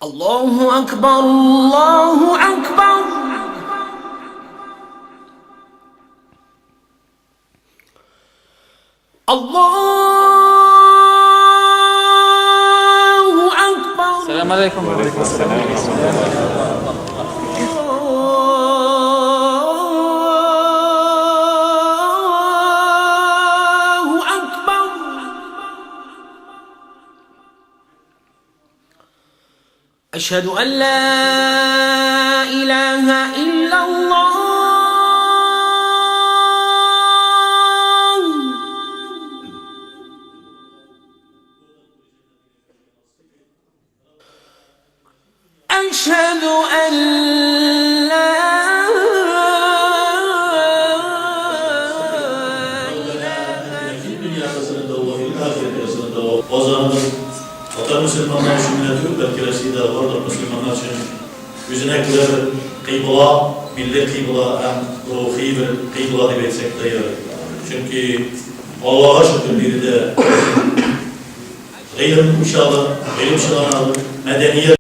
Аллаһу акбар, Аллаһу акбар. Аллаһу акбар. Сәлам алейкум. Аллаһу акбар. Әшһәдү ан ла илаһа иллаллаһ. Әшһәдү ан ла Казаныбыз татар мөселманнары өчен генә түгел, бәлки Россиядәге барлык мөселманнар өчен үзенә күрә бер кыйбла, милли кыйбла һәм рухи бер кыйбла дип әйтсәк тә ярый. Чөнки, Аллага шөкер, биредә гыйлем учагы, гыйлем чыганагы, мәдәният.